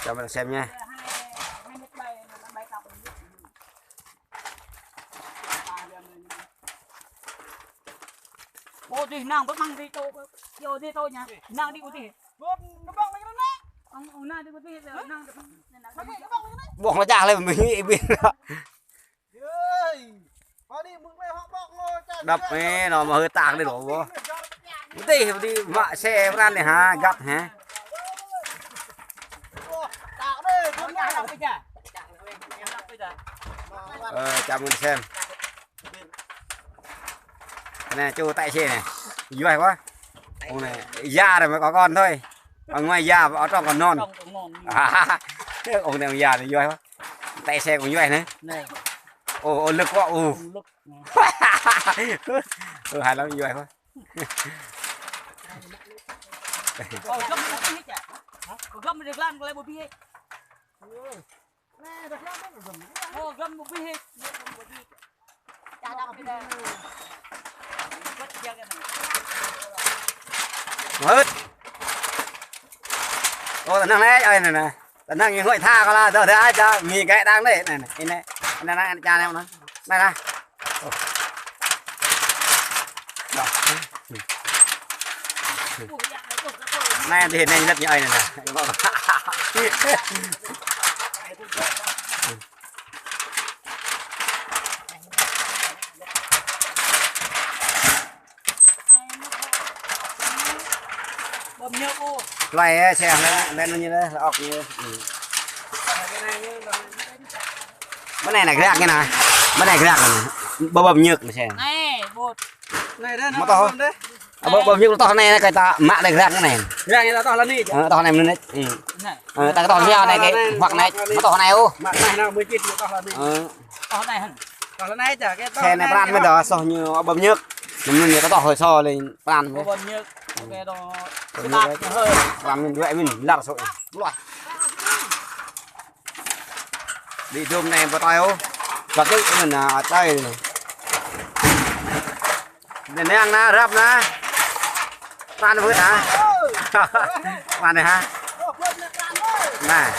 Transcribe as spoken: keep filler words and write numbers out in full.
Cho bạn xem nha. Ô, đi, nang, bớt măng đi, tô, yo, đi, tô nha. Nang đi, ô, đi. Bớt, nó băng lagi, nang. Ông, ông, nang đi, ô, đi, nang, đi, nang, đi. Bông nó chả lên, mình nghĩ, mình. Đập mẹ nó mà hơi tạc đi đổ vô. Đi, đi, mă xe ran đi hả, gắt hả? Ờ, cho mình xem. Này, chú tài xế này. Vui quá. Ông này, già rồi mới có con thôi. Ở ngoài già, ở trong còn non. Ông này, ông già này vui quá. Tài xế cũng vui nữa. Này. Ồ, ồ, lực quá, ồ. Ồ, lực. Ồ, hài lắm, vui quá. Ồ, găm được lan, cái này bơbê. Ồ, găm bơbê. Mơ̆t. Ơ, tơnăng anai, ơi, anai, anai. Tơnăng ñu hơi tha kơ la, tơ, tơ, ai, tơ, mi gĕ đang anai, anai, anai. Anai, anai, anai, anai, anai. Anai, anai. Ơ. Đó. Anai, tơ, anai, anai, anai, anai. Bơm nhớk ô. Loai, ơ, xe, anai, anai, anai, anai, ŏk anai. Ơ. Mơ̆ng anai anai grăk anai. Mơ̆ng anai grăk anai. Bơm, bơm nhớk anai xe. Anai, bơm. Anai dah, mơ̆ tŏh. Bơm, bơm nhớk tŏh anai, anai, kơ ta mă anai grăk anai. Grăk anai tŏh lăn anai. Ơ, tŏh anai mơ̆n anai. Ơ. Anai. Ơ, ta tŏh anai, anai, kơ huăk anai. Mơ̆ tŏh anai, ô. Mă anai, anai, mơ̆ čih tŏh lăn anai. Ơ. Tŏh anai hăn. Tŏh lăn anai čă, kơ tŏh. Xe anai pran mơ̆ dah, soh ñu bơm nhớk. Mơ̆n ñu kơ tŏh hơi so lên pran mơ̆. Bơm nhớk. Kơ tŏh. Bơm nhớk. Pran mơ̆n đuaĭ mơ̆n, lar sôi. Luai. Đi dôm anai bơtoi ô. Găt đĭ mơ̆n anai, tơi anai. Anai nang anai, rap anai. Pran bơ̆t hă? Pran anai hă? Anai.